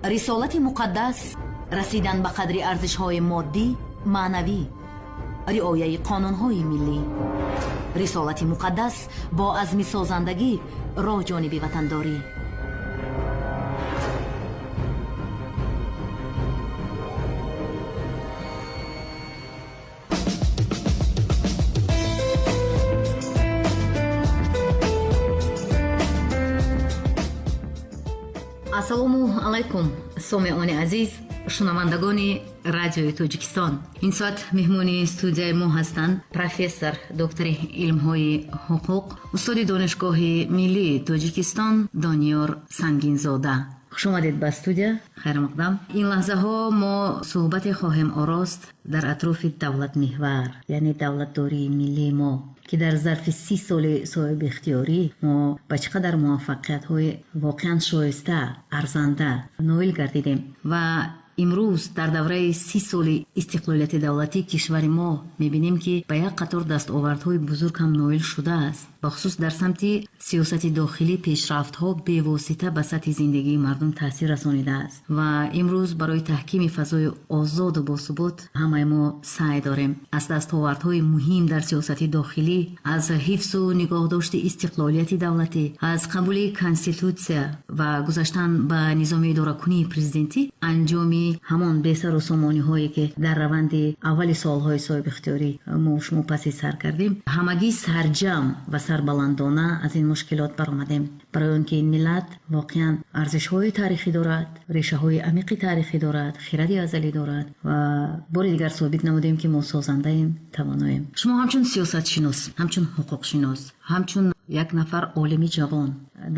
Рисолати муқаддас расидан ба қадри арзишҳои моддӣ, маънавӣ, риояи қонунҳои миллӣ. Рисолати муқаддас бо азми созандагӣ роҳ ҷониби ватандорӣ. Ассалому алайкум, сомеони азиз, шунавандагони Радиои Тоҷикистон. Ин соат меҳмони студияи мо ҳастанд профессор, доктори илмҳои ҳуқуқ, устоди Донишгоҳи миллии Тоҷикистон Дониёр Сангинзода. Хуш омадед ба студия, хайрмуқаддам. Ин лаҳзаҳо мо суҳбате хоҳем орост дар атрофи давлатмеҳвар, яъне давлатдории миллии мо, ки дар зарфи 30 соли соҳибихтиёрӣ мо ба чӣ қадар муваффақиятҳои воқеан шоиста, арзанда ноил гардидем ва имрӯз дар давраи 30 соли истиқлолияти давлатии кишвари мо мебинем, ки ба як қатор дастовардҳои бузург ҳам ноил шудааст. Бахусус дар самти сиёсати дохилӣ пешрафтҳо бевосита ба сатҳи зиндагии мардум таъсир расонидааст ва имрӯз барои таҳкими фазои озоду босубот ҳамаи мо саъй дорем. Аз дастовардҳои муҳим дар сиёсати дохилӣ, аз ҳифзу нигоҳдошти истиқлолияти давлатӣ, аз қабули конститутсия ва гузаштан ба низоми идоракунии президентӣ, анҷоми ҳамон бесару сомониҳое, ки дар раванди аввали солҳои соҳибихтиёрӣ мо шумо паси сар кардем, ҳамагӣ сарҷамъ ва сарбаландона аз ин мушкилот баромадем, барои он ки ин миллат воқеан арзишҳои таърихӣ дорад, решаҳои амиқи таърихӣ дорад, хиради азалӣ дорад ва бори дигар собит намудем, ки мо созандаем, тавоноем. Шумо ҳамчун сиёсатшинос, ҳамчун ҳуқуқшинос, ҳамчун як нафар олими ҷавон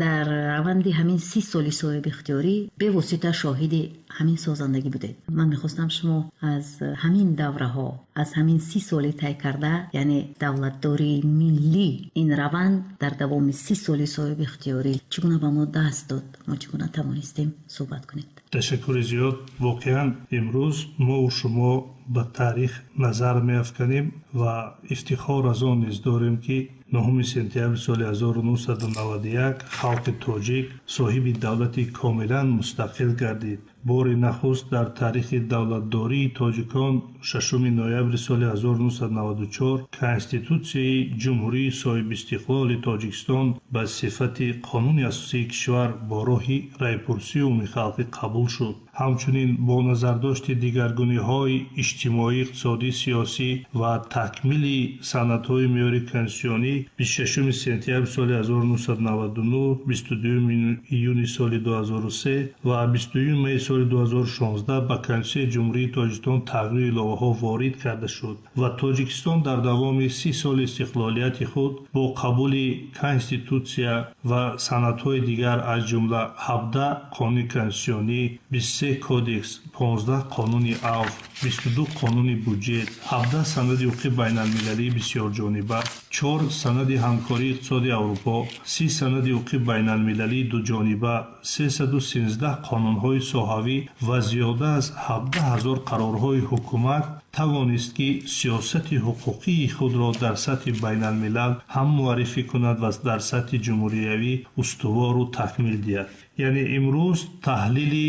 дар раванди ҳамин 30 соли соҳибихтиёрӣ бевосита шоҳиди ҳамин созандагӣ будед. Ман мехостам, шумо аз ҳамин давраҳо, аз ҳамин 30 соли тай карда, яъне давлатдории миллӣ, ин раванд дар давоми 30 соли соҳибихтиёрӣ чӣ гуна ба мо даст дод, мо чӣ гуна тавонистем, суҳбат кунед. Ташаккури зиёд. Воқеан, имрӯз мову шумо ба таърих назар меафканем ва ифтихор аз он низ дорем, ки 9 сентябри соли 1991 халқи тоҷик соҳиби давлати комилан мустақил гардид. Бори нахуст дар таърихи давлатдории тоҷикон 6 ноябри соли 1994 Конститутсияи Ҷумҳурии соҳибистиқлоли Тоҷикистон ба сифати қонуни асосии кишвар бо роҳи райпурсии умумихалқӣ қабул шуд. Ҳамчунин бо назардошти дигаргуниҳои иҷтимоӣ, иқтисодӣ, сиёсӣ ва такмили санадҳои меъёри конститутсионӣ 26 сентябри соли 1999, 22 июни соли 2003 ва 22 майи соли 2016 ба Конститутсияи Ҷумҳурии Тоҷикистон тағйиру иловаҳо ворид карда шуд ва Тоҷикистон дар давоми 30 соли истиқлолияти худ бо қабули конститутсия ва санадҳои дигар, аз ҷумла 17 қонуни конститутсионӣ, 23 кодекс, 15 қонуни авф, 22 қонуни буҷет, 17 санади ҳуқуқи байналмилалии бисёрҷониба, чор санади ҳамкории иқтисоди Аврупо, 30 санади ҳуқуқи байналмилалии дуҷониба, 313 қонунҳои соҳавӣ ва зиёда аз 17 000 қарорҳои ҳукумат тавонист, ки сиёсати ҳуқуқии худро дар сатҳи байналмилал ҳам муаррифӣ кунад ва дар сатҳи ҷумҳуриявӣ устувору такмил диҳад. Яъне имрӯз таҳлили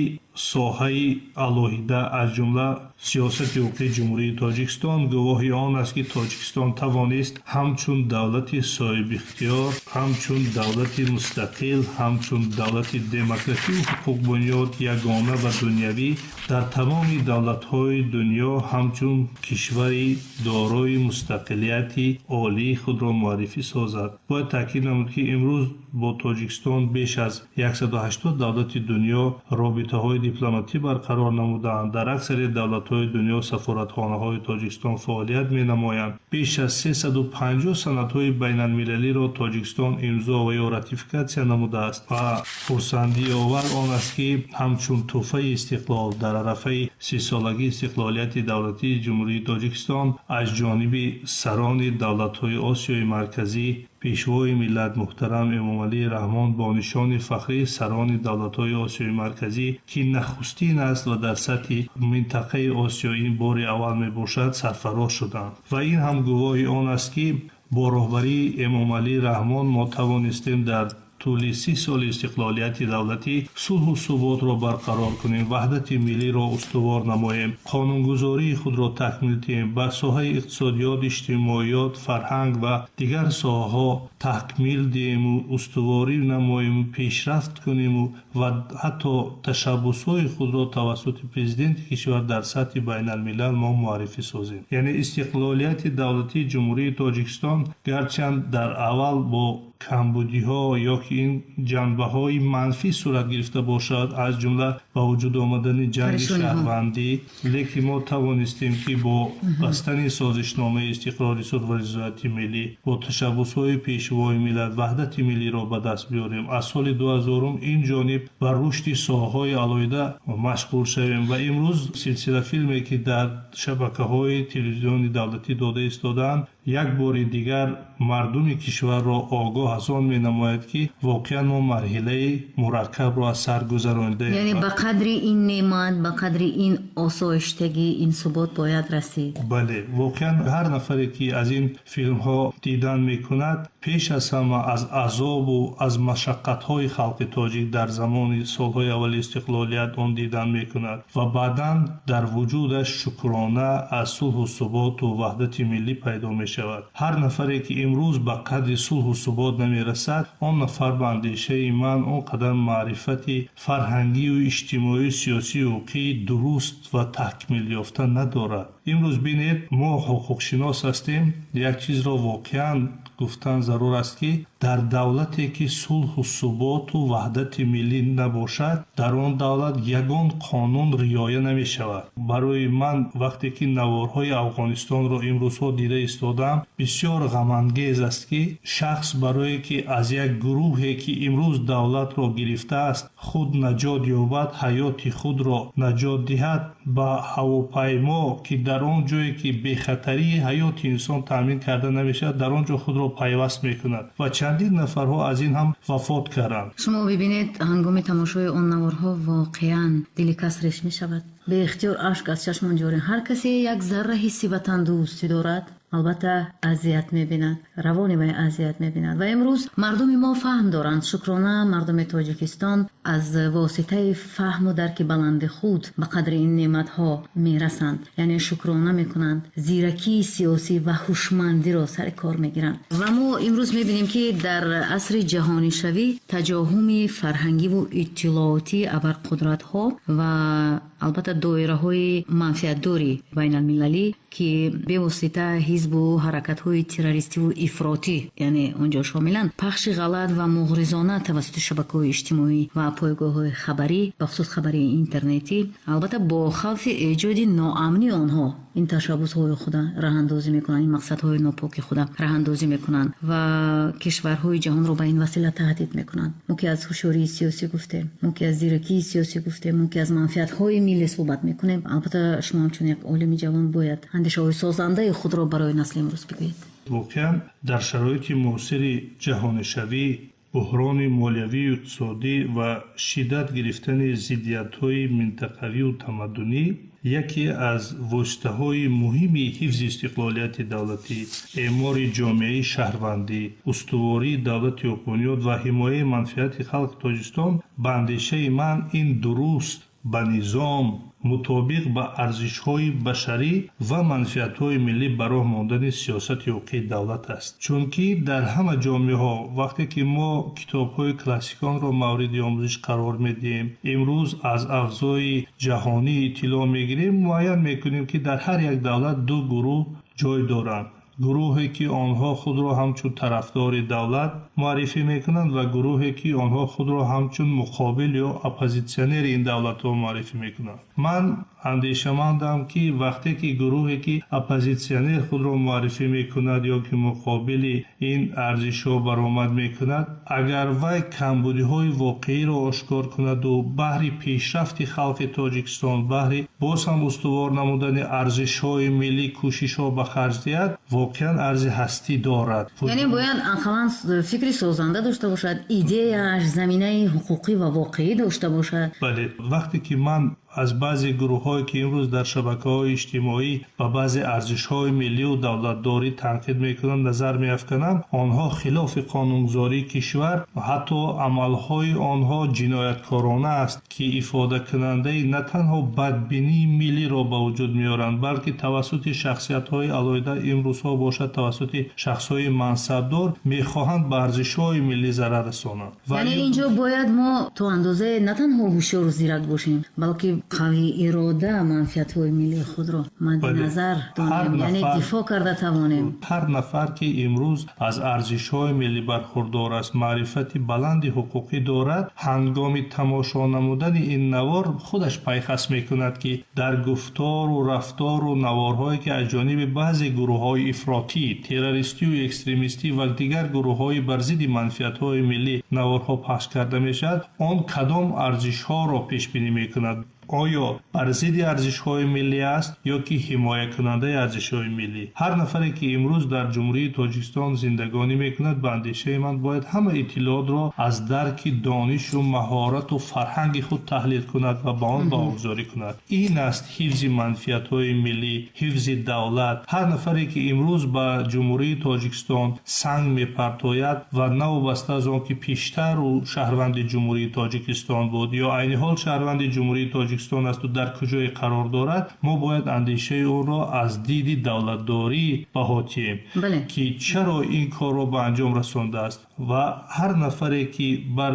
соҳаи алоҳида, аз ҷумла сиёсати ҳуқуқии Ҷумҳурии Тоҷикистон, гувоҳи он аст, ки Тоҷикистон тавонист ҳамчун давлати соҳибихтиёр, ҳамчун давлати мустақил, ҳамчун давлати демократию ҳуқуқбунёд, ягона ва дунявӣ дар тамоми давлатҳои дунё ҳамчун кишвари дорои мустақилияти олии худро муаррифӣ созад. Бояд таъкид намуд, ки имрӯз бо Тоҷикистон беш аз 180 давлати дунё робитаҳои дипломатӣ барқарор намудаанд. Дар аксари давлатҳои дунё сафоратхонаҳои Тоҷикистон фаъолият менамоянд. Беш аз 350 санадҳои байналмилалиро Тоҷикистон имзо ва ё ратификатсия намудааст ва хурсандиовар он аст, ки ҳамчун тӯҳфаи истиқлол дар арафаи 30-солагии истиқлолияти давлатии Ҷумҳурии Тоҷикистон аз ҷониби сарони давлатҳои Осиёи Марказӣ Пешвои миллат муҳтарам Эмомалӣ Раҳмон бо нишони фахрии сарони давлатҳои Осиёи Марказӣ, ки нахустин аст ва дар сатҳи минтақаи Осиё ин бори аввал мебошад, сарфароз шуданд. Ва ин ҳам гувоҳи он аст, ки бо роҳбарии Эмомалӣ Раҳмон мо тавонистем дар Тӯли 30 соли истиқлолияти давлатӣ сулҳу суботро барқарор кунем, ваҳдати миллиро устувор намоем, қонунгузории худро такмил диҳем, ба соҳаи иқтисодиёт, иҷтимоиёт, фарҳанг ва дигар соҳаҳо такмил диҳему устуворӣ намоему пешрафт кунему ва ҳатто ташаббусҳои худро тавассути президенти кишвар дар сатҳи байналмилал мо муаррифӣ созем. Яъне истиқлолияти давлатии Ҷумҳурии Тоҷикистон гарчанд дар аввал бо камбудиҳо ё ки ин ҷанбаҳои манфӣ сурат гирифта бошад, аз ҷумла ба вуҷуд омадани ҷанги шаҳрвандӣ, лекин мо тавонистем, ки бо бастани созишномаи истиқрори сулҳ ва ризояти миллӣ, бо ташаббусҳои Пешвои миллат ваҳдати миллиро ба даст биёрем. Аз соли 2000 ин ҷониб ба рушди соҳаҳои алоҳида машғул шавем ва имрӯз силсила филме, ки дар шабакаҳои телевизиони давлатӣ дода истодаанд, як бори дигар мардуми кишварро огоҳ аз он менамояд, ки воқеан мо марҳилаи мураккабро аз сар гузаронидаем. Яъне ба қадри ин неъмат, ба қадри ин осоиштагӣ, ин субот бояд расид. Бале, воқеан ҳар нафаре, ки аз ин филмҳо дидан мекунад, пеш аз ҳама аз азобу аз машаққатҳои халқи тоҷик дар замони солҳои аввали истиқлолият он дидан мекунад ва баъдан дар вуҷудаш шукрона аз сулҳу суботу ваҳдати миллӣ пайдо мешавад. Ҳар нафаре, ки имрӯз ба қадри сулҳу субот намерасад, он нафар, ба андешаи ман, он қадар маърифати фарҳангию иҷтимоию сиёсию ҳуқуқии дуруст ва такмилёфта надорад. Имрӯз бинед, мо ҳуқуқшинос ҳастем, як чизро воқеан гуфтан зарур аст, ки дар давлате, ки сулҳу суботу ваҳдати миллӣ набошад, дар он давлат ягон қонун риоя намешавад. Барои ман вақте ки наворҳои Афғонистонро имрӯзҳо дида истодаам, бисёр ғамангез аст, ки шахс барое ки аз як гурӯҳе, ки имрӯз давлатро гирифтааст, худ наҷот ёбад, ҳаёти худро наҷот диҳад, ба ҳавопаймо, ки дар он ҷое ки бехатарии ҳаёти инсон таъмин карда намешавад, дар он ҷо худро пайваст мекунад ва чандин нафарҳо аз ин ҳам вафот карданд. Шумо бибинед, ҳангоми тамошои он наворҳо воқеан дили кас реш мешавад, беихтиёр ашк аз чашмон ҷорӣ. Ҳар касе як зарра ҳисси ватандӯстӣ дорад, албатта азият мебинад, равони вай азият мебинад. Ва имрӯз мардуми мо фаҳм доранд, шукрона. Мардуми Тоҷикистон аз воситаи фаҳму дарки баланди худ ба қадри ин неъматҳо мерасанд, яъне шукрона мекунанд, зиракии сиёсӣ ва ҳушмандиро сари кор мегиранд. Ва мо имрӯз мебинем, ки дар асри ҷаҳонишавӣ таҷоҳуми фарҳангиву иттилоотии абарқудратҳо ва албатта доираҳои манфиатдори байналмилалӣ, ки бевосита ҳизбу ҳаракатҳои террористиву ифротӣ, яъне он ҷо шомиланд, пахши ғалат ва муғризона тавассути шабакаҳои иҷтимоӣ ва пойгоҳҳои хабарӣ, бахусус хабари интернетӣ, албатта бо хавфи эҷоди ноамнии онҳо ин ташаббусҳои худа раҳандозӣ мекунанд, ин мақсадҳои нопоки худа раҳандозӣ мекунанд ва кишварҳои ҷаҳонро ба ин васила таҳдид мекунанд. Мо ки аз ҳушёрии сиёсӣ гуфтем, мо ки аз зиракии сиёсӣ гуфтем, мо ки аз манфиатҳои миллӣ суҳбат мекунем, албатта шумо ҳамчун як олими ҷавон бояд андешаҳои созандаи худро барои насли имрӯз бигӯед. Воқеан дар шароити муосири ҷаҳонишавӣ, буҳрони молиявию иқтисодӣ ва шиддат гирифтани зиддиятҳои минтақавию тамаддунӣ яке аз воситаҳои муҳими ҳифзи истиқлолияти давлатӣ, эъмори ҷомеаи шаҳрвандӣ, устувории давлати ҳуқуқбунёд ва ҳимояи манфиати халқи Тоҷикистон, ба андешаи ман, ин дуруст, ба низом, мутобиқ ба арзишҳои башарӣ ва манфиатҳои миллӣ ба роҳ мондани сиёсати ҳуқуқии давлат аст. Чунки дар ҳама ҷомеаҳо, вақте ки мо китобҳои классиконро мавриди омӯзиш қарор медиҳем, имрӯз аз авзои ҷаҳонӣ иттилоъ мегирем, муайян мекунем, ки дар ҳар як давлат ду гурӯҳ ҷой доранд: гурӯҳе, ки онҳо худро ҳамчун тарафдори давлат муаррифӣ мекунанд, ва гурӯҳе, ки онҳо худро ҳамчун муқобил ё оппозитсионери ин давлатҳо муаррифӣ мекунанд. Ман андешамандам, ки вақте ки гурӯҳе, ки оппозитсионер худро муаррифӣ мекунад ё ки муқобили ин арзишҳо баромад мекунад, агар вай камбудиҳои воқеиро ошкор кунаду баҳри пешрафти халқи Тоҷикистон, баҳри боз ҳам устувор намудани арзишҳои миллӣ кӯшишҳо ба харҷ диҳад, воқеан арзи ҳастӣ дорад. Яъне бояд ақаллан фикри созанда дошта бошад, идеяаш заминаи ҳуқуқӣ ва воқеӣ дошта бошад. Бале, вақте ки ман Аз баъзе гурӯҳҳое, ки имрӯз дар шабакаҳои иҷтимоӣ ба баъзе арзишҳои миллию давлатдорӣ танқид мекунанд, назар меафканам, онҳо хилофи қонунгузории кишвар, ҳатто амалҳои онҳо ҷинояткорона аст, ки ифодакунандаи на танҳо бадбинии миллиро ба вуҷуд меоранд, балки тавассути шахсиятҳои алоҳида, имрӯзҳо бошад, тавассути шахсҳои мансабдор мехоҳанд ба арзишҳои миллӣ зарар расонанд. Яъне инҷо бояд мо то андозае на танҳо ҳушёру зирак бошем, балки қавӣ ирода, манфиатҳои миллии худро мадди назар донем, яъне дифоъ карда тавонем. Ҳар нафар, ки имрӯз аз арзишҳои миллӣ бархурдор аст, маърифати баланди ҳуқуқӣ дорад, ҳангоми тамошо намудани ин навор худаш пайхас мекунад, ки дар гуфтору рафтору наворҳое, ки аз ҷониби баъзе гурӯҳҳои ифротӣ, террористию экстремистӣ ва дигар гурӯҳҳои бар зидди манфиатҳои миллӣ наворҳо пахш карда мешавад, он кадом арзишҳоро пешбинӣ мекунад, оё бар зидди арзишҳои миллӣ аст ё ки ҳимоякунандаи арзишҳои миллӣ. Ҳар нафаре, ки имрӯз дар Ҷумҳурии Тоҷикистон зиндагонӣ мекунад, ба андешаи ман, бояд ҳама иттилоотро аз дарки донишу маҳорату фарҳанги худ таҳлил кунад ва ба он баҳогузорӣ кунад. Ин аст ҳифзи манфиатҳои миллӣ, ҳифзи давлат. Ҳар нафаре, ки имрӯз ба Ҷумҳурии Тоҷикистон санг мепартояд ва новобаста аз он ки пештар ӯ шаҳрванди Ҷумҳурии Тоҷикистон буд ё айни ҳол шаҳрванди Ҷумҳурии Тоҷикистон асту дар куҷое қарор дорад, мо бояд андешаи ӯро аз диди давлатдорӣ баҳо диҳем, ки чаро ин корро ба анҷом расондааст. Ва ҳар нафаре, ки бар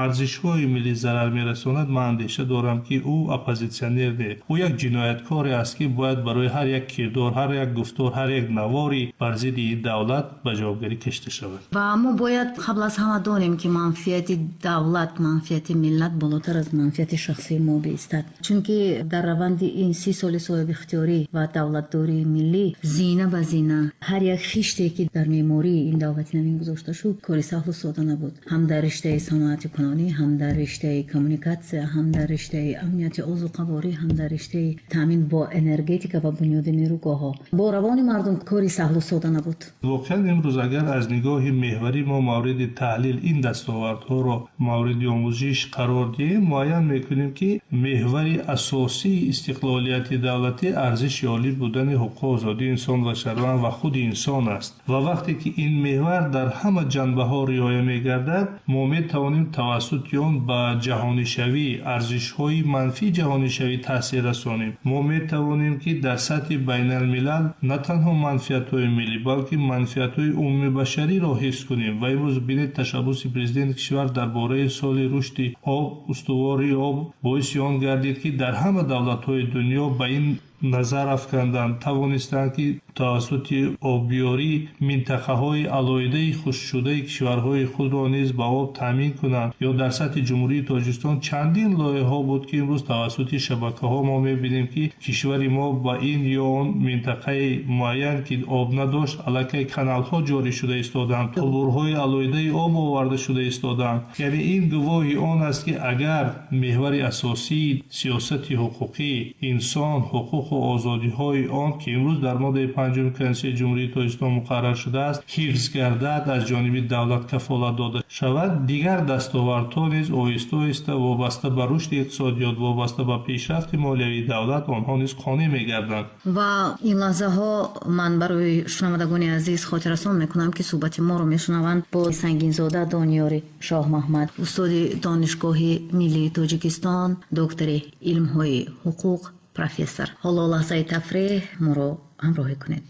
арзишҳои миллӣ зарар мерасонад, ман андеша дорам, ки ӯ оппозитсионер не, ӯ як ҷинояткоре аст, ки бояд барои ҳар як кирдор, ҳар як гуфтор, ҳар як навори бар зидди ин давлат ба ҷавобгарӣ кашида шавад. Ва мо бояд қабл аз ҳама донем, ки манфиати давлат, манфиати миллат болотар аз манфиати шахсии мо биистад, чунки дар раванди ин 30 соли соҳибихтиёрӣ ва давлатдории миллӣ зина ба зина ҳар як хиште, ки дар меъмории ин давлати навин гузошта шуд, кори саҳлу сода набуд, ҳам дар риштаи саноати кунонӣ, ҳам дар риштаи коммуникатсия, ҳам дар риштаи амнияти озуқаворӣ, ҳам дар риштаи таъмин бо энергетика ва бунёди нерӯгоҳҳо бо равони мардум кори саҳлу сода набуд. Воқеан, имрӯз агар аз нигоҳи меҳварӣ мо мавриди таҳлил ин дастовардҳоро мавриди омӯзиш қарор диҳем, муайян мекунем, ки меҳвари асосии истиқлолияти давлатӣ арзиши олӣ будани ҳуқуқу озодии инсон ва шаҳрванд ва худи инсон аст. Ва вақте ки ин меҳвар дар ҳама ҷанбаҳо риоя мегардад, мо метавонем тавассути он ба ҷаҳонишавӣ, арзишҳои манфии ҷаҳонишавӣ таъсир расонем. Мо метавонем, ки дар сатҳи байналмилал на танҳо манфиатҳои миллӣ, балки манфиатҳои умумибашариро ҳифз кунем. Ва имрӯз бинед, ташаббуси президенти кишвар дар бораи соли рушди об, устувории об боиси он гардид, ки дар ҳама давлатҳои дунё ба ин назар афканданд, тавонистанд, ки тавассути обёрӣ минтақаҳои алоҳидаи хушкшудаи кишварҳои худро низ ба об таъмин кунанд. Ё дар сатҳи Ҷумҳурии Тоҷикистон чандин лоиҳаҳо буд, ки имрӯз тавассути шабакаҳо мо мебинем, ки кишвари мо ба ин ё он минтақаи муайян, ки об надошт, аллакай каналҳо ҷорӣ шуда истодаанд, қубурҳои алоҳидаи об оварда шуда истодаанд. Яъне ин гувоҳи он аст, ки агар меҳвари асосии сиёсати ҳуқуқӣ инсон, ҳуқуқу озодиҳои он, ки имрӯз дар моддаи панҷуми Конститутсияи Ҷумҳурии Тоҷикистон муқаррар шудааст, ҳифз гардад, аз ҷониби давлат кафолат дода шавад, дигар дастовардҳо низ оҳиста оҳиста вобаста ба рушди иқтисодиёт, вобаста ба пешрафти молиявии давлат, онҳо низ қонеъ мегарданд. Ва ин лаҳзаҳо ман барои шунавандагони азиз хотиррасон мекунам, ки суҳбати моро мешунаванд бо Сангинзода Дониёри Шоҳмаҳмад, устоди Донишгоҳи миллии Тоҷикистон, доктори илмҳои ҳуқуқ, профессор. Ҳоло лаҳзаи тафреҳ, моро ҳамроҳӣ кунед.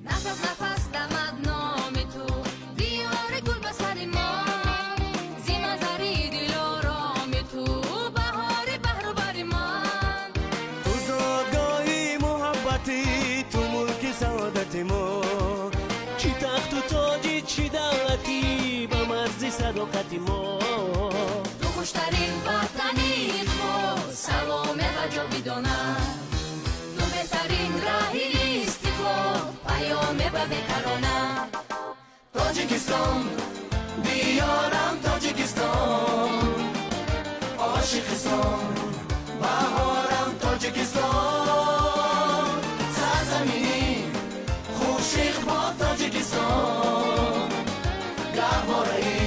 Нафас нафас дамад номи ту, диёри гул ба сари мо, зи манзари дилороми ту, баҳори баҳру бари ман. Ту зодгоҳи муҳаббатӣ, ту мулки саодати мо, чӣ тахту тоҷи, чӣ давлатӣ, ба марзи садоқати мо. Ту хуштарин ватани худ, саломе ва ҷовидона, ту беҳтарин раҳи истиқлол, паёме ба бекарона. Тоҷикистон, диёрам, Тоҷикистон, ошиқистон, баҳорам, Тоҷикистон, сарзамини хушиқбол, Тоҷикистон, гаҳвораи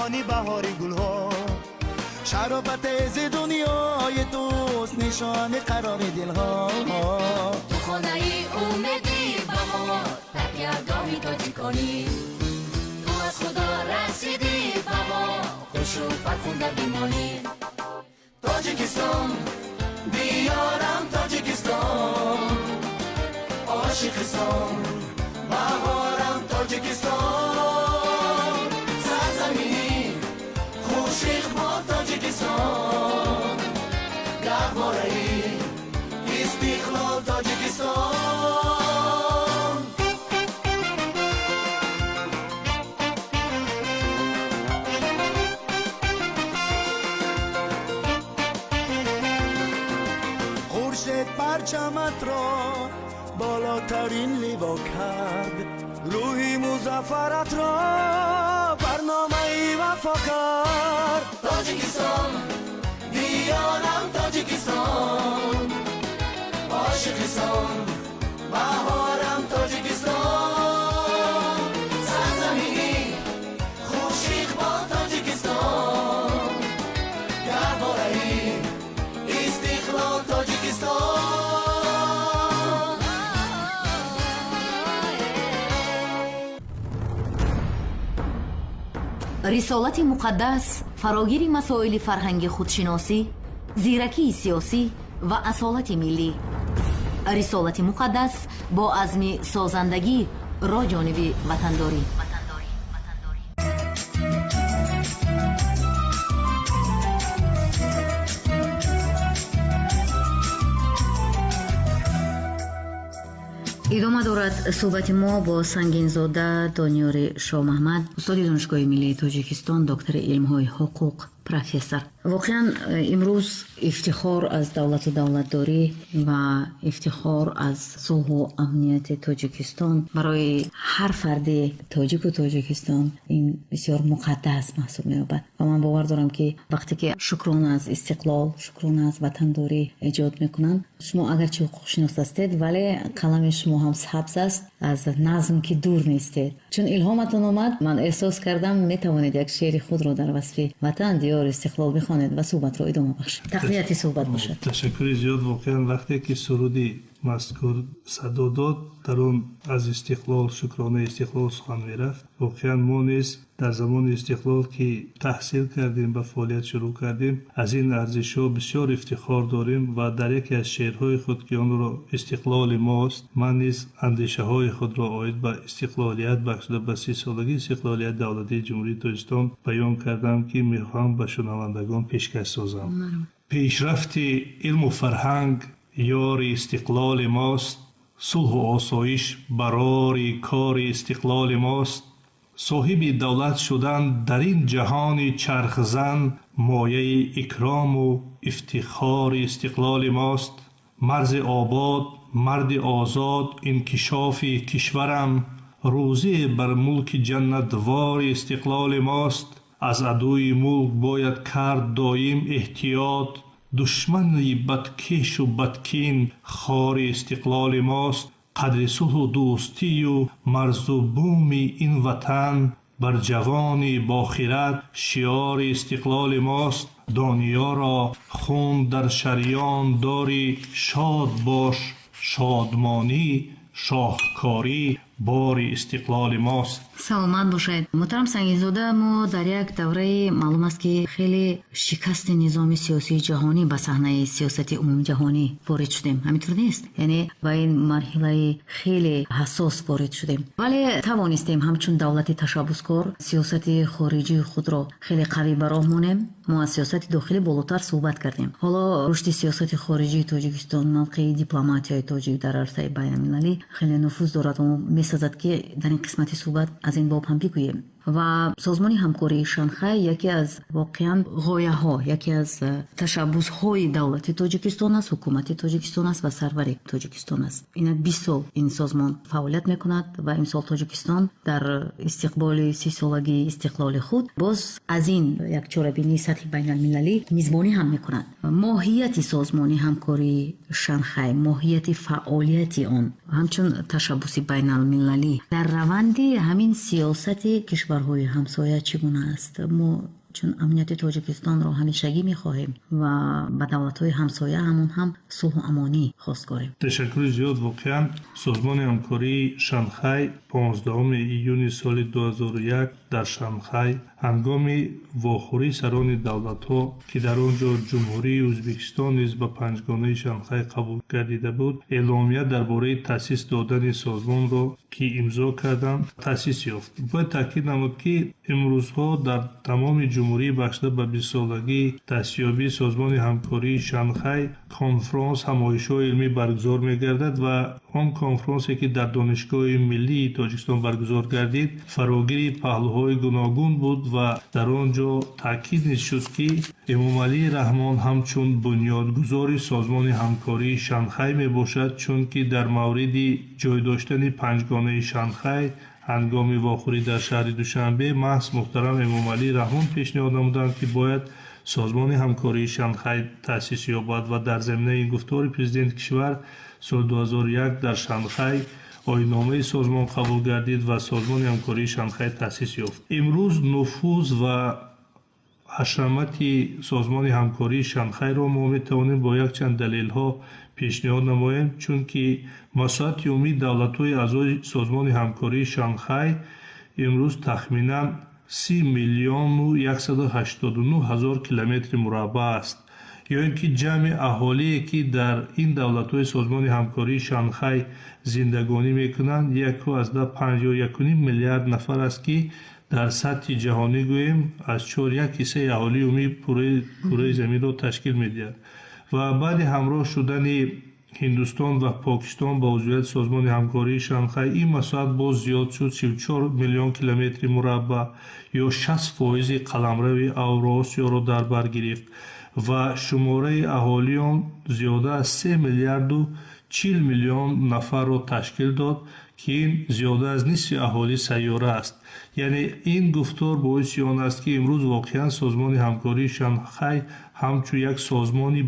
Нишони баҳори гулҳо. Шарофати дунёи туст, нишони қарори дилҳо. Ту хонаи умедӣ ба мо, такягоҳи тоҷиконӣ. Ту аз Худо расидӣ ба мо, хушу фархунда бимонӣ. Тоҷикистон, диёрам Тоҷикистон, ошиқистон, баҳорам Тоҷикистон, сарзамини хушиқбол Тоҷикистон, гаҳвораи истиқлол Тоҷикистон. Хуршед парчаматро болотарин ливо кард, рӯҳи музаффаратро барномаи вафо кард. Тоҷикистон, диёрам Тоҷикистон, ошиқистон, баҳорам Тоҷикистон, сарзамини хушиқбол Тоҷикистон, гаҳвораи истиқлол Тоҷикистон. Рисолати муқаддас фарогири масоили фарҳанги худшиносӣ, зиракии сиёсӣ ва асолати миллӣ. Рисолати муқаддас бо азми созандагӣ ро ҷониби ватандорӣ. Идома дорад суҳбати мо бо Сангинзода Дониёри Шоҳмаҳмад, устоди Донишгоҳи миллии Тоҷикистон, доктори илмҳои ҳуқуқ, профессор. Воқеан, имрӯз ифтихор аз давлату давлатдорӣ ва ифтихор аз сулҳу амнияти Тоҷикистон барои ҳар фарди тоҷику Тоҷикистон ин бисёр муқаддас маҳсуб меёбад. Ва ман бовар дорам, ки вақте ки шукрона аз истиқлол, шукрона аз ватандорӣ эҷод мекунанд, шумо агарчи ҳуқуқшинос ҳастед, вале қалами шумо ҳам сабз аст, аз назм ки дур нестед. Чун илҳоматон омад, ман эҳсос кардам, метавонед як шеъри худро дар васфи ватан, диёр, истиқлол бихонед ва суҳбатро идома бахшед, тақвияти суҳбат бошад. Ташаккури зиёд. Воқеан, вақте ки суруди мазкур садо дод, дар он аз истиқлол, шукронаи истиқлол сухан мерафт. Воқеан, мо низ дар замони истиқлол ки таҳсил кардем, ба фаъолият шурӯъ кардем, аз ин арзишҳо бисёр ифтихор дорем ва дар яке аз шеърҳои худ, ки онро «Истиқлоли мост», ман низ андешаҳои худро оид ба истиқлолият бахшида ба 30-солагии истиқлолияти давлатии Ҷумҳурии Тоҷикистон баён кардам, ки мехоҳам ба шунавандагон пешкаш созам. Пешрафти илму фарҳанг ёри истиқлоли мост, сулҳу осоиш барори кори истиқлоли мост. Соҳиби давлат шудан дар ин ҷаҳони чархзан мояи икрому ифтихори истиқлоли мост. Марзи обод, марди озод, инкишофи кишварам рӯзие бар мулки ҷаннатвори истиқлоли мост. Аз адуи мулк бояд кард доим эҳтиёт, душмани бадкешу бадкин хори истиқлоли мост. Қадри сулҳу дӯстию марзу буми ин ватан бар ҷавони бохират шиёри истиқлоли мост. Дониёро хун дар шарён дорӣ, шод бош, шодмонӣ, шоҳкорӣ бори истиқлоли мост. Саломат бошед, муҳтарам Сангинзода. Мо дар як давраи, маълум аст, ки хеле шикасти низоми сиёсии ҷаҳонӣ ба саҳнаи сиёсати умумиҷаҳонӣ ворид шудем, ҳаминтур нест? Яъне ба ин марҳилаи хеле ҳассос ворид шудем, вале тавонистем ҳамчун давлати ташаббускор сиёсати хориҷии худро хеле қавӣ ба роҳ монем. Мо аз сиёсати дохилӣ болотар суҳбат кардем. Ҳоло рушди сиёсати хориҷии Тоҷикистон, мавқеи дипломатияи тоҷик дар арсаи байналмилалӣ хеле нуфуз дорад ва месазад, ки дар ин қисмати суҳбат аз ин боб ҳам бигӯем. Ва Созмони ҳамкории Шанхай яке аз воқеан ғояҳо, яке аз ташаббусҳои давлати Тоҷикистон аст, ҳукумати Тоҷикистон аст ва сарвари Тоҷикистон аст. Инак 20 сол ин созмон фаъолият мекунад ва имсол Тоҷикистон дар истиқболи 30-солагии истиқлоли худ боз аз ин як чорабинии сатҳи байналмилалӣ мизбонӣ ҳам мекунад. Моҳияти Созмони ҳамкории Шанхай, моҳияти фаъолияти он ҳамчун ташаббуси байналмилалӣ дар раванди ҳамин сиёсати кишвар Кишварҳои ҳамсоя чӣ гуна аст? Мо чун амнияти Тоҷикистонро ҳамешагӣ мехоҳем ва ба давлатҳои ҳамсоя ҳамон ҳам сулҳу амонӣ хостгорем. Ташаккури зиёд. Воқеан, Созмони ҳамкории Шанхай 15 июни соли 2001 дар Шанхай ҳангоми вохӯрии сарони давлатҳо, ки дар он ҷо Ҷумҳурии Ӯзбекистон низ ба Панҷгонаи Шанхай қабул гардида буд, эъломия дар бораи таъсис додани созмонро, ки имзо карданд, таъсис ёфт. Бояд таъкид намуд, ки имрӯзҳо дар тамоми ҷумҳурӣ бахшида ба 20-солагии таъсисёбии Созмони ҳамкории Шанхай конфронс, ҳамоишҳои илмӣ баргузор мегардад ва он конфронсе, ки дар Донишгоҳи миллии Тоҷикистон баргузор гардид, фарогири паҳлӯҳои гуногун буд ва дар он ҷо таъкид низ шуд, ки Эмомалӣ Раҳмон ҳамчун бунёдгузори Созмони ҳамкории Шанхай мебошад, чунки дар мавриди ҷой доштани Панҷгонаи Шанхай ҳангоми вохӯрӣ дар шаҳри Душанбе маҳз муҳтарам Эмомалӣ Раҳмон пешниҳод намуданд, ки бояд Созмони ҳамкории Шанхай таъсис ёбад ва дар заминаи ин гуфтори президенти кишвар соли 2001 дар Шанхай оинномаи созмон қабул гардид ва Созмони ҳамкории Шанхай таъсис ёфт. Имрӯз нуфуз ва ҳашамати Созмони ҳамкории Шанхайро мо метавонем бо якчанд далелҳо пешниҳод намоем, чунки масоҳати умумии давлатҳои аъзои Созмони ҳамкории Шанхай имрӯз тахминан 30 189 000 километри мураббаъ аст, ё ин ки ҷамъи аҳолие, ки дар ин давлатҳои Созмони ҳамкории Шанхай зиндагонӣ мекунанд, 1,5 ё 1,5 миллиард нафар аст, ки дар сатҳи ҷаҳонӣ гӯем, аз 4,1 ҳиссаи аҳолии умумии кураи заминро ташкил медиҳад. Ва баъди ҳамроҳ шудани Ҳиндустон ва Покистон ба узвияти Созмони ҳамкории Шанхай ин масоҳат боз зиёд шуд: 34 миллион километри мураббаъ ё 60 фоизи қаламрави Авроосиёро дар бар гирифт ва шумораи аҳолиён зиёда аз 3 миллиарду 40 миллион нафарро ташкил дод, ки ин зиёда аз нисфи аҳолии сайёра аст. Яъне ин гуфтор боиси он аст, ки имрӯз воқеан Созмони ҳамкории Шанхай ҳамчун як созмони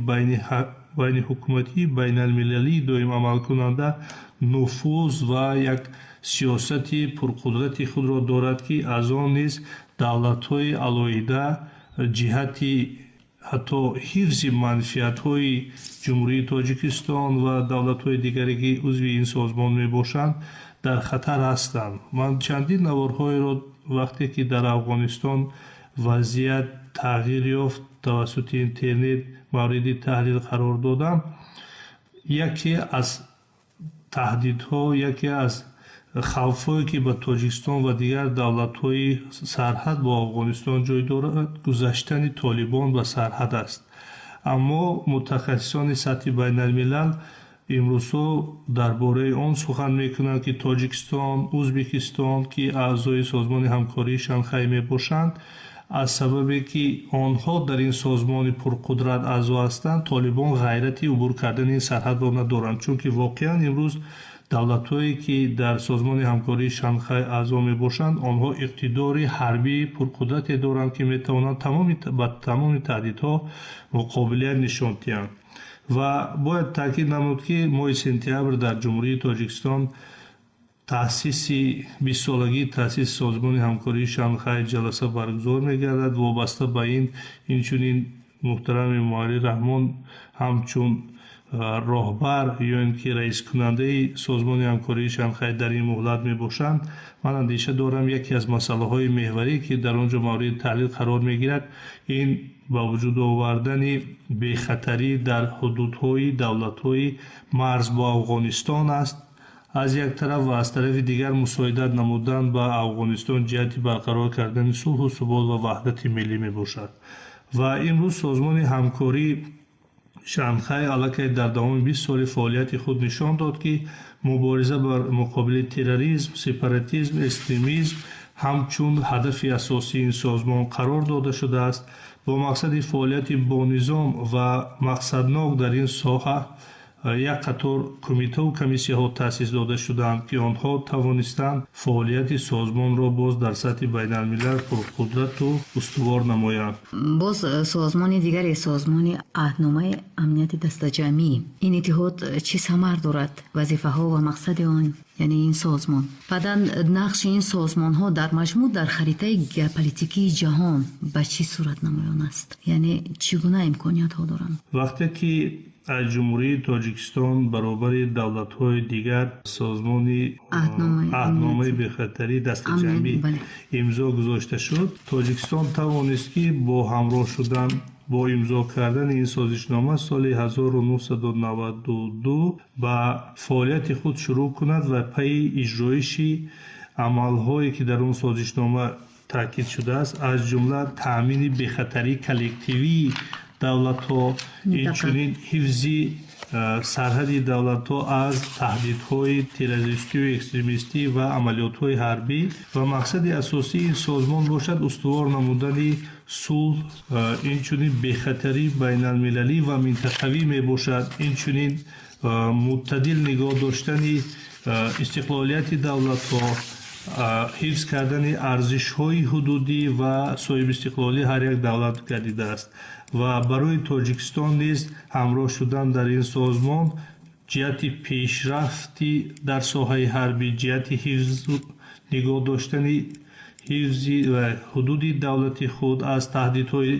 байниҳукуматии байналмилалии доим амалкунанда нуфуз ва як сиёсати пурқудрати худро дорад, ки аз он низ давлатҳои алоҳида ҷиҳати ҳатто ҳифзи манфиатҳои Ҷумҳурии Тоҷикистон ва давлатҳои дигаре, ки узви ин созмон мебошанд, дар хатар ҳастанд. Ман чандин наворҳоеро, вақте ки дар Афғонистон вазъият тағйир ёфт, тавассути интернет мавриди таҳлил қарор додам. Яке аз таҳдидҳо, яке аз хавфҳое, ки ба Тоҷикистон ва дигар давлатҳои сарҳад бо Афғонистон ҷой дорад, гузаштани Толибон ба сарҳад аст. Аммо мутахассисони сатҳи байналмилал имрӯзҳо дар бораи он сухан мекунанд, ки Тоҷикистон, Ӯзбекистон, ки аъзои Созмони ҳамкории Шанхай мебошанд, аз сабабе ки онҳо дар ин созмони пурқудрат аъзо ҳастанд, Толибон ғайрати убур кардани ин сарҳадро надоранд, чунки воқеан имрӯз давлатҳое, ки дар Созмони ҳамкории Шанхай аъзо мебошанд, онҳо иқтидори ҳарбии пурқудрате доранд, ки метавонанд ба тамоми таҳдидҳо муқобилият нишон диҳанд. Ва бояд таъкид намуд, ки моҳи сентябр дар Ҷумҳурии Тоҷикистон таъсиси 20-солагии таъсиси Созмони ҳамкории Шанхай ҷаласа баргузор мегардад. Вобаста ба ин, инчунин муҳтарам Эмомалӣ Раҳмон ҳамчун роҳбар ё ин ки раискунандаи Созмони ҳамкории Шанхай дар ин муҳлат мебошанд. Ман андеша дорам, яке аз масъалаҳои меҳварӣ, ки дар он ҷо мавриди таҳлил қарор мегирад, ин ба вуҷуд овардани бехатарӣ дар ҳудудҳои давлатҳои марз бо Афғонистон аст аз як тараф ва аз тарафи дигар мусоидат намудан ба Афғонистон ҷиҳати барқарор кардани сулҳу субот ва ваҳдати миллӣ мебошад. Ва имрӯз Созмони ҳамкории Шанхай аллакай дар давоми 20 соли фаъолияти худ нишон дод, ки мубориза бар муқобили терроризм, сепаратизм, экстремизм ҳамчун ҳадафи асосии ин созмон қарор дода шудааст. Бо мақсади фаъолияти бонизом ва мақсаднок дар ин соҳа Як қатор кумитаву комиссияҳо таъсис дода шуданд, ки онҳо тавонистанд фаъолияти созмонро боз дар сатҳи байналмилал пурқудрату устувор намоянд. Боз созмони дигаре, Созмони Аҳдномаи Амнияти Дастаҷамъӣ. Ин иттиҳод чӣ самар дорад, вазифаҳо ва мақсади он, яъне ин созмон, баъдан нақши ин созмонҳо дар маҷмӯъ дар харитаи геополитикии ҷаҳон ба чӣ сурат намоён аст, яъне чӣ гуна имкониятҳо доранд? Вақте ки аз Ҷумҳурии Тоҷикистон баробари давлатҳои дигар Созмони Аҳдномаи бехатарии дастаҷамъӣ имзо гузошта шуд, Тоҷикистон тавонист, ки бо ҳамроҳ шудан, бо имзо кардани ин созишнома соли 1992 ба фаъолияти худ шурӯъ кунад ва пайи иҷроиши амалҳое, ки дар он созишнома таъкид шудааст, аз ҷумла таъмини бехатарии коллективии давлатҳо, инчунин ҳифзи сарҳади давлатҳо аз таҳдидҳои террористию экстремистӣ ва амалиётҳои ҳарбӣ, ва мақсади асосии ин созмон бошад устувор намудани сулҳ, инчунин бехатарии байналмилалӣ ва минтақавӣ мебошад, инчунин мӯътадил нигоҳ доштани истиқлолияти давлатҳо, ҳифз кардани арзишҳои ҳудудӣ ва соҳибистиқлолии ҳар як давлат гардидааст. Ва барои Тоҷикистон низ ҳамроҳ шудан дар ин созмон ҷиҳати пешрафти дар соҳаи ҳарбӣ, ҷиҳати ҳифзу нигоҳ доштани ҳифзи ва ҳудуди давлати худ аз таҳдидҳои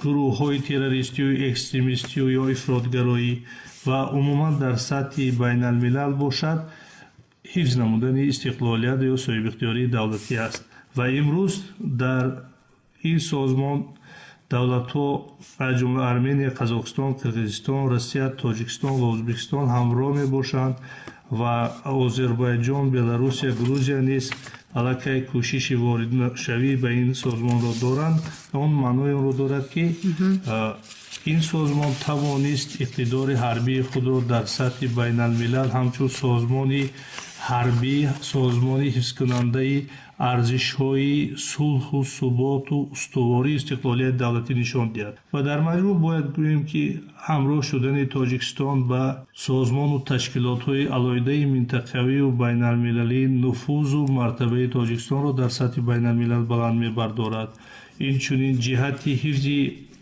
гурӯҳҳои террористию экстремистию ё ифротгароӣ ва умуман дар сатҳи байналмилал бошад, ҳифз намудани истиқлолият ё соҳибихтиёрии давлатӣ аст. Ва имрӯз дар ин созмон давлатҳо, аз ҷумла Армения, Қазоқистон, Қирғизистон, Россия, Тоҷикистон ва Ӯзбекистон ҳамроҳ мебошанд ва Озарбойҷон, Беларусия, Грузия низ аллакай кӯшиши воридшавӣ ба ин созмонро доранд. Он маънои онро дорад, ки ин созмон тавонист иқтидори ҳарбии худро дар сатҳи байналмилал ҳамчун созмони ҳарбӣ, созмони ҳифзкунандаи арзишҳои сулҳу суботу устувории истиқлолияти давлатӣ нишон диҳад. Ва дар маҷмӯъ бояд гӯем, ки ҳамроҳ шудани Тоҷикистон ба созмону ташкилотҳои алоҳидаи минтақавию байналмилалӣ нуфузу мартабаи Тоҷикистонро дар сатҳи байналмилал баланд мебардорад, инчунин ҷиҳати ҳифзи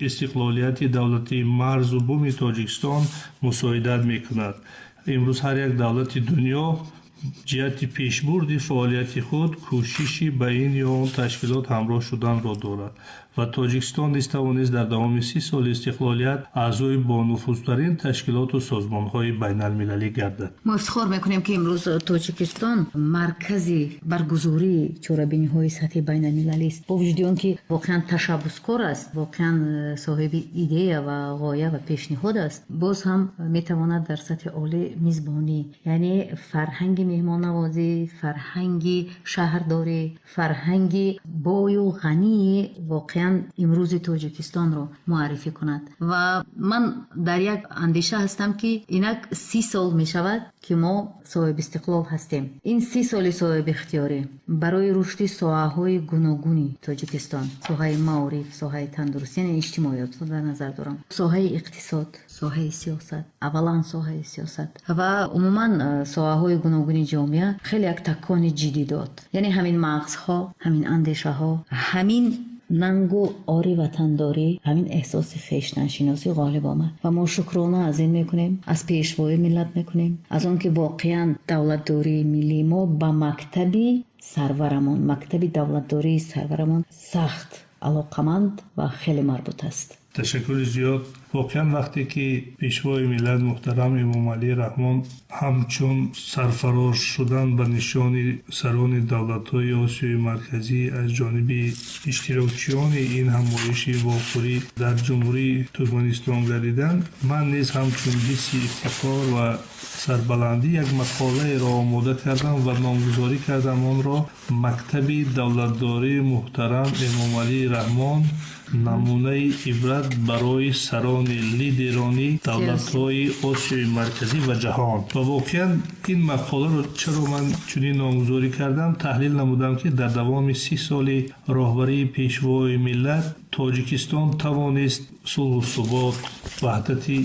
истиқлолияти давлатии марзу буми Тоҷикистон мусоидат мекунад. Имрӯз ҳар як давлати дунё ҷиҳати пешбурди фаъолияти худ кӯшиши ба ин ё он ташкилот ҳамроҳ шуданро дорад ва Тоҷикистон низ тавонист дар давоми 30 соли истиқлолият аъзои бонуфузтарин ташкилоту созмонҳои байналмилалӣ гардад. Мо ифтихор мекунем, ки имрӯз Тоҷикистон маркази баргузории чорабиниҳои сатҳи байналмилалист. Бо вуҷуди он ки воқеан ташаббускор аст, воқеан соҳиби идея ва ғоя ва пешниҳод аст, боз ҳам метавонад дар сатҳи олӣ мизбонӣ, яъне фарҳанги меҳмоннавозӣ, фарҳанги шаҳрдорӣ, фарҳанги бою ғании воқеан имрӯзи Тоҷикистонро муаррифӣ кунад. Ва ман дар як андеша ҳастам, ки инак 30 сол мешавад, ки мо соҳибистиқлол ҳастем. Ин 30 соли соҳибихтиёрӣ барои рушди соҳаҳои гуногуни Тоҷикистон, соҳаи маориф, соҳаи тандурустӣ, яъне иҷтимоиётро дар назар дорам, соҳаи иқтисод, соҳаи сиёсат, аввалан соҳаи сиёсат ва умуман соҳаҳои гуногуни ҷомеа хеле як такони ҷиддӣ дод. Яъне ҳамин мағзҳо, ҳамин андешаҳо, ҳамин нангу ори ватандорӣ, ҳамин эҳсоси хештаншиносӣ ғолиб омад ва мо шукрона аз ин мекунем, аз пешвои миллат мекунем, аз он ки воқеан давлатдории миллии мо ба мактаби сарварамон, мактаби давлатдории сарварамон сахт алоқаманд ва хеле марбут аст. Ташаккури зиёд. Воқеан, вақте ки пешвои миллат муҳтарам Эмомалӣ Раҳмон ҳамчун сарфароз шудан ба нишони сарони давлатҳои Осиёи Марказӣ аз ҷониби иштирокчиёни ин ҳамоиши вохӯрӣ дар Ҷумҳурии Туркманистон гардиданд, ман низ ҳамчун ҳисси ифтихор ва сарбаландӣ як мақолаеро омода кардам ва номгузорӣ кардам онро «Мактаби давлатдории муҳтарам Эмомалӣ Раҳмон: намунаи ибрат барои сарони лидерони давлатҳои Осиёи Марказӣ ва ҷаҳон». Ва воқеан ин мақоларо чаро ман чунин номгузорӣ кардам? Таҳлил намудам, ки дар давоми 30 соли роҳбарии пешвои миллат Тоҷикистон тавонист сулҳу субот, ваҳдати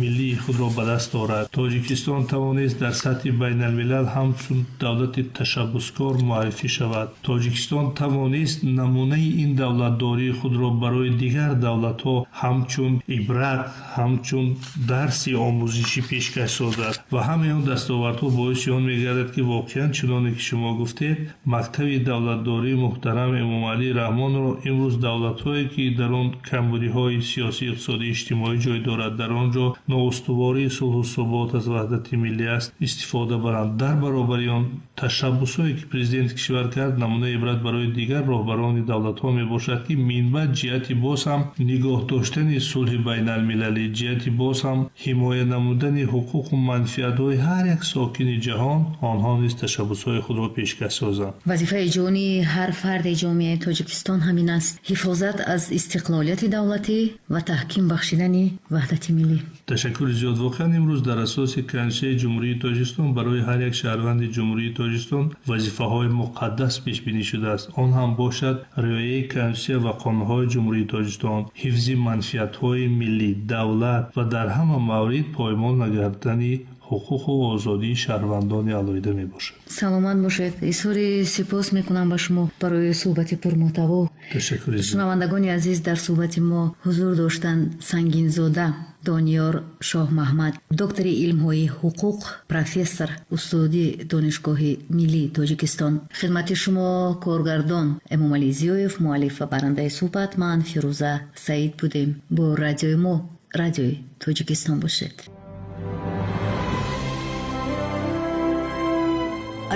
миллии худро ба даст орад. Тоҷикистон тавонист дар сатҳи байналмилал ҳамчун давлати ташаббускор муаррифӣ шавад. Тоҷикистон тавонист намунаи ин давлатдории худро барои дигар давлатҳо ҳамчун ибрат, ҳамчун дарси омӯзишӣ пешкаш созад ва ҳамаи он дастовардҳо боиси он мегардад, ки воқеан, чуноне ки шумо гуфтед, мактаби давлатдории муҳтарам Эмомалӣ Раҳмонро имрӯз давлатҳое, ки дар он камбудиҳои сиёсӣ, иқтисодӣ, иҷтимоӣ ҷой дорад, дар он ҷо ноустувории сулҳу субот аз ваҳдати миллӣ аст, истифода баранд. Дар баробари он ташаббусҳое, ки президенти кишвар кард, намунаи ибрат барои дигар роҳбарони давлатҳо мебошад, ки минбаъд ҷиҳати боз ҳам нигоҳ доштани сулҳи байналмилалӣ, ҷиҳати боз ҳам ҳимоя намудани ҳуқуқу манфиатҳои ҳар як сокини ҷаҳон онҳо низ ташаббусҳои худро пешкаш созанд. Вазифаи ҷонии ҳар фарди ҷомеаи Тоҷикистон ҳамин аст: ҳифозат аз истиқлолияти давлатӣ ва таҳким бахшидани ваҳдати миллӣ. Ташаккури зиёд. Воқеан, имрӯз дар асоси Конститутсияи Ҷумҳурии Тоҷикистон барои ҳар як шаҳрванди Ҷумҳурии Тоҷикистон вазифаҳои муқаддас пешбинӣ шудааст. Он ҳам бошад риояи Конститутсия ва қонунҳои Ҷумҳурии Тоҷикистон, ҳифзи манфиатҳои миллӣ, давлат ва дар ҳама маврид поймол нагардани ҳуқуқу озодии шаҳрвандони алоҳида мебошад. Саломат бошед. Изҳори сипос мекунам ба шумо барои суҳбати пурмуҳтаво. Ташаккури зиёд. Шунавандагони азиз, дар суҳбати мо ҳузур доштанд Сангинзода Дониёр Шоҳмаҳмад, доктори илмҳои ҳуқуқ, профессор, устоди Донишгоҳи миллии Тоҷикистон. Хидмати шумо коргардон Эмомалӣ Зиёев, муаллиф ва барандаи суҳбат ман, Фирӯза Саид будем. Бо радиои мо, Радиои Тоҷикистон бошед.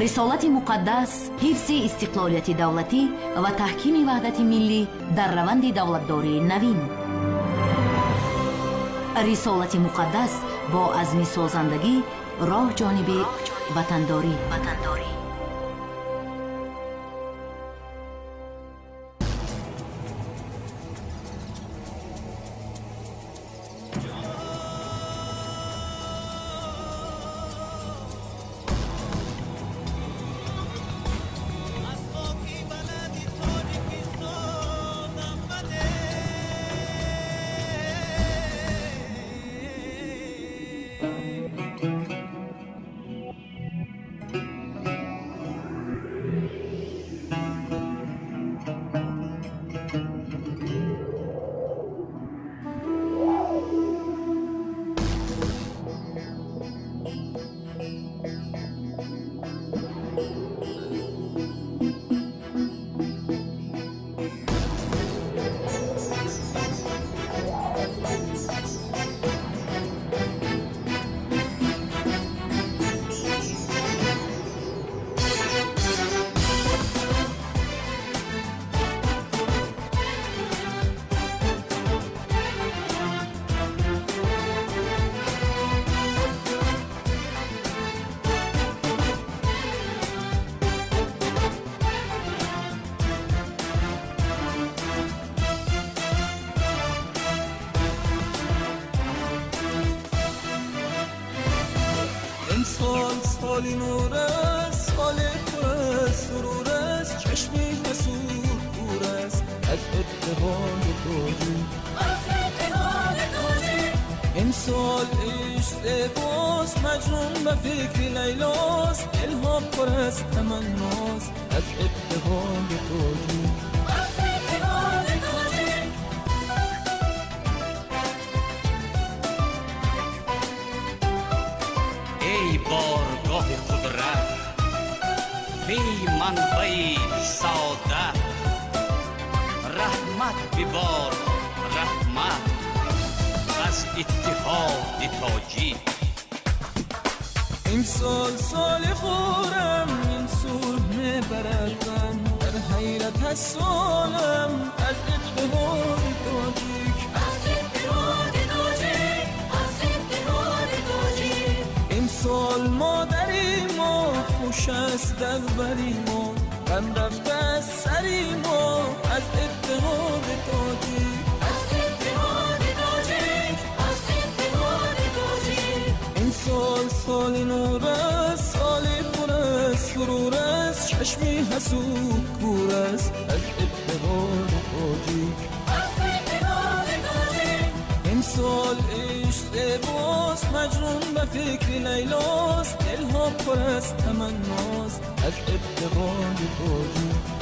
Рисолати муқаддас, ҳифзи истиқлолияти давлатӣ ва таҳкими ваҳдати миллӣ дар раванди давлатдории навин. Рисолати муқаддас бо азми созандагӣ, роҳ ҷониби ватандорӣ. Аз хоки баланди Тоҷикистон омаде. امسال سالی نور است، سال پر از سرور است، چشمی حسود کور است از اتحاد تاجیک. امسال عشق زیباست، مجنون به فکر لیلاست، دلها پر از تمناست از اتحاد تاجیک. Эй боргоҳи қудрат, вей манбаи саодат, раҳмат бибор, раҳмат аз иттиҳоди тоҷик. امسال سال خورم، این صلح میبرد غم، در حیرت از سالم از اتحاد تاجیک. امسال مادری ما خوش است در بری ما، غم رفته از سری ما از اتحاد تاجیک. امسال سال نور است، سال پر از سرور است، چشمی حسود کور است از اتحاد تاجیک. فکر لیلاست، دلها پر از تمناست از ابتغای تاجی.